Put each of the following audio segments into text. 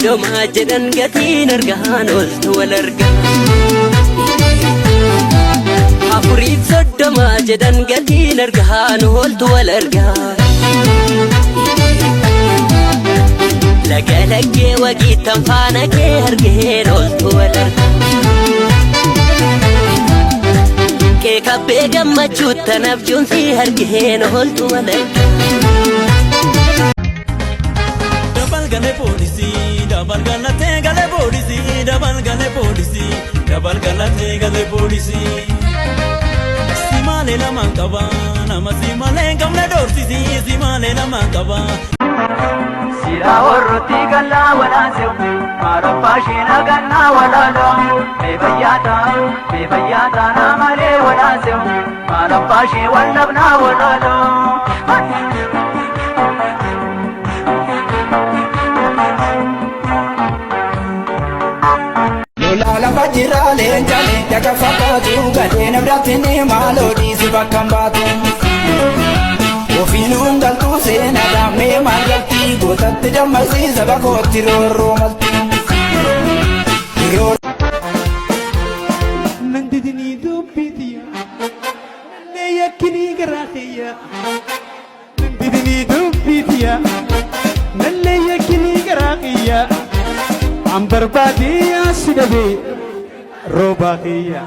Soddomaa jedhan gatiin argaan oltu wal argaa. Afuriif soddomaa jedhan gatiin argaan oltu wal argaa. Laga laggee wagiittan faana kee argeen oltu wal argaa. Qeekabbee gammachuuttan abjuun si argeen oltu wal argaa. Dabal galee poolisii, dabal galatee galee poolisii, dabal galee poolisii, dabal galatee galee poolisii. Si malee lamaan qaba, nama si malee hin qabne doorsisi, si malee lamaan qaba. Sila horrotti gallaa walaasew maalaffaa isheen agannaa walaaloo mee fayyaata mee fayyaata naa malee walaasew maalaffaa ishee wallabnaa walaaloo. Lolaa lafa jira leencaalee daga fakkaatu gadheen abdaatini maaloo dhiisi bakka hin baatu. Ofiinuun galtuu seenaa daamee maal galtii gootatti dammaqsii saba kootti roorroo malti. Nan didinii dubbii tiyya, nallee yakkinii garaa kiyya. Nan didinii dubbii tiyya, nallee yakkinii garaa kiyya. An barbaadee si dhabee roobaa kiyya.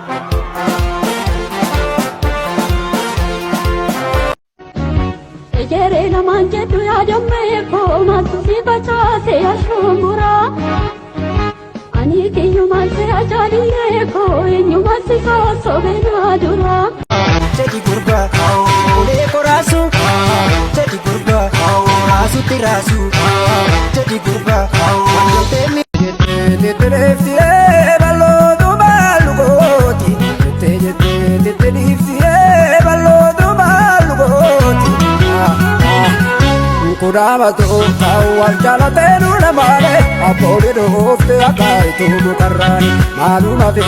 Ejeree lamaan jedhu yaadammee koo maaltu si facaase ashumbura. Ani kiyyumaan si ajaalillee koo eenyumaan si sossobee naa dura. Jedhi gurbaa ulee koraasu jedhi gurbaa raasutti raasu jedhi gurbaa wantoota Jettee bal'ootu baalukooti jettee jettee jettee dhiiftee bal'ootu baalukooti. Kudhaamatu wal jaalatee nuuna malee abboonni dhoofte akaayituu mukarraani maaluma fi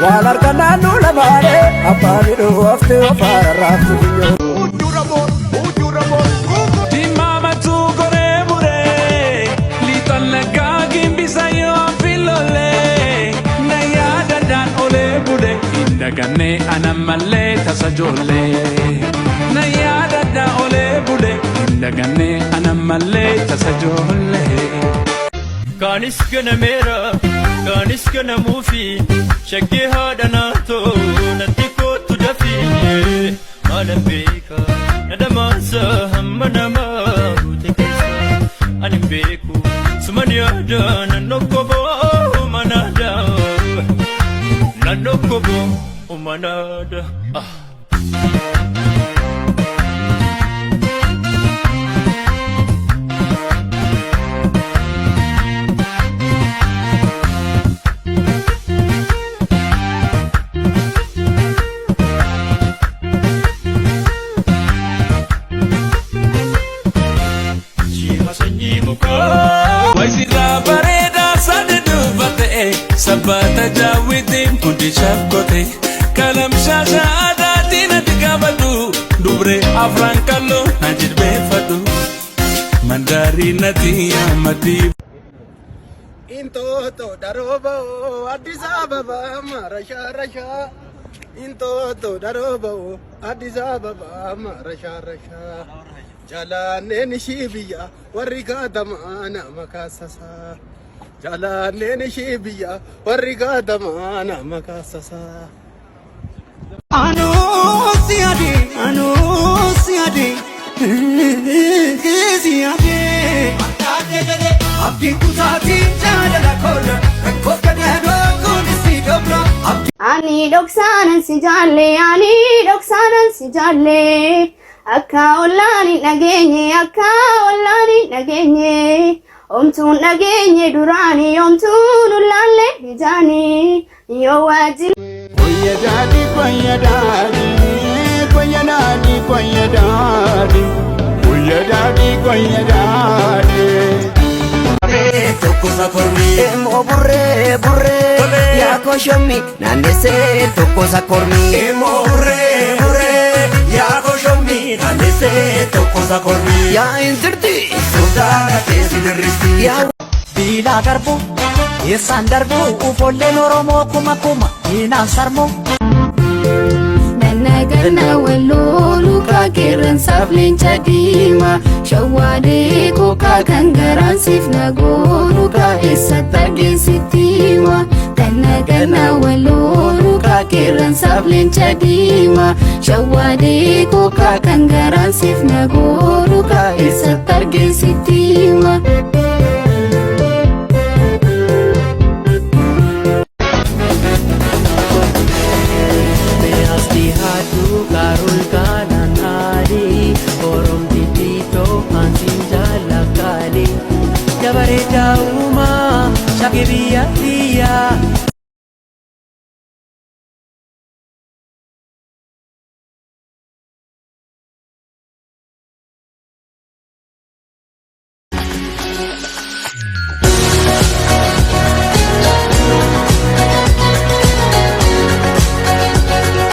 waan argannaan nuuna malee abbaani dhoofte ofaara raaftu funyoo. Diimamatu goree muree, liixaan lagaa gimbisa yoo filolee, na yaadadhaan olee bule, hin daganne anan mallee tasa ijoollee. Na yaadadhaan olee bule, hin daganne anan mallee tasa ijoollee. Kaanis ganameera, kaanis ganamuufi, shaggee haadha naatoo natti kootu dafii. Maalan beeka, na dhamaasa hamma namaa guute keessa. Ani hin beeku, suman yaada naannoo koboo manaada. Naannoo koboo manaada. Ah. Shiima sanyii mukaa. Waysirraa bareedaa sadi dubbate sabbaata jaawwitiin hundi shafkote kalam shaasha aadaatiin ati qabadhu dubree afran kalloo na jilbeeffadhu mandaarii nati ammatii. Intoto darobao Addis Ababa marasha rasha Intoto darobao Addis Ababa marasha rasha Jalaanneen ishii biyya warri kaatamaa nama kaasasa Jalaanneen ishii biyya warri kaatamaa nama kaasasa. Anuu si adii, anuu si adii, si adii. Abdiin kutaatiin jaalala koola rakkoo gadaadoo kunis si dobra. Ani dhoksaanan si jaalle, ani dhoksaanan si jaalle. Akka ollaan hin dhageenye, akka ollaan hin dhageenye. Omtuun dhageenye duraani, omtuun ullaalle ijaani. Yoo wajjin. Koyya daadhi koyya daadhi koyya daadhi koyya daadhi koyya daadhi koyya daadhi. Tokko sakormi. Emoo burree burree yaa koshommi naannessee tokko sakormi. Emoo burree burree yaa koshommi naannessee tokko sakormi. Yaa intirti sultaana teessi dirristi. Yaa. Biilaa garbuu eessaan darbuu ufolleen Oromoo kuma kuma diinaan sarmuu. Ganna ganna walloo lukaa qeerransaaf leenca diimaa shawwaadee kookaa kan garaan siif nagoo lukaa eessatti argeessitti himaa. Ganna ganna walloo lukaa qeerransaaf leenca diimaa shawwaadee kookaa kan garaan siif nagoo lukaa eessatti argeessitti himaa.